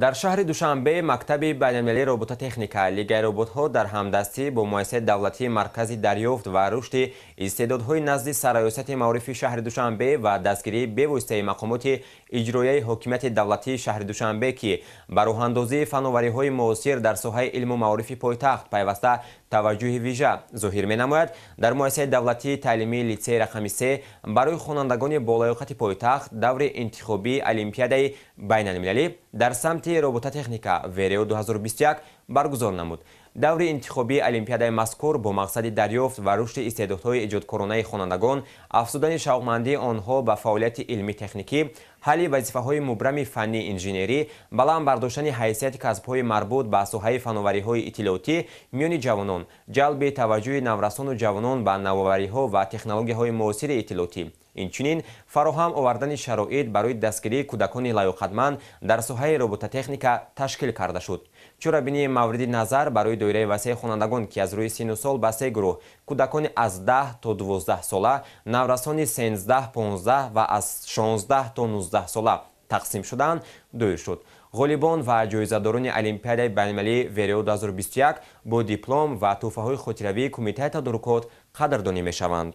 Дар шаҳри Душанбе мактаби байналмилалии робототехника, Лигаи роботҳо дар ҳамдастӣ бо муассисаи давлатии Маркази дарёфт ва рушди истеъдодҳои назди Сарраёсати маорифи шаҳри Душанбе ва дастгирии бевоситаи мақомоти иҷроияи ҳокимияти давлатии шаҳри Душанбе, ки ба роҳандозии фановариҳои муосир дар соҳаи илму маорифи пойтахт пайваста таваҷҷӯҳи вижа зоҳир менамояд, дар муассисаи давлатии таълимии литсеи рақами 3 барои хонандагони болаёқати пойтахт даври интихобии олимпиадаи байналмилалӣ дар самти робототехника ВРО 2021 баргузор намуд. Даври интихобии олимпиадаи мазкур бо мақсади дарёфт ва рушди истеъдодҳои эҷодкоронаи хонандагон, афзудани шавқмандии онҳо ба фаъолияти илмӣ-техникӣ, ҳалли вазифаҳои мубрами фаннии инженерӣ, баланд бардоштани ҳайсияти касбҳои марбут ба соҳаи фановариҳои иттилоотӣ миёни ҷавонон, ҷалби таваҷҷӯҳи наврасону ҷавонон ба навовариҳо ва технологияҳои муосири иттилоотӣ, инчунин фароҳам овардани шароит барои дастгирии кӯдакони лаёқатманд дар соҳаи робототехника ташкил карда шуд. Чорабинии мавриди назар барои доираи васеи хонандагон, ки аз рӯи синну сол ба се гурӯҳ: кӯдакони аз 10 то 12 сола, наврасони 13 15 ва аз 16 то 19 сола тақсим шуданд, доир шуд. Ғолибон ва ҷоизадорони олимпиадаи байналмилалии ВРО 2021 бо диплом ва тӯҳфаҳои хотиравии кумитаи тадорукот қадрдонӣ мешаванд.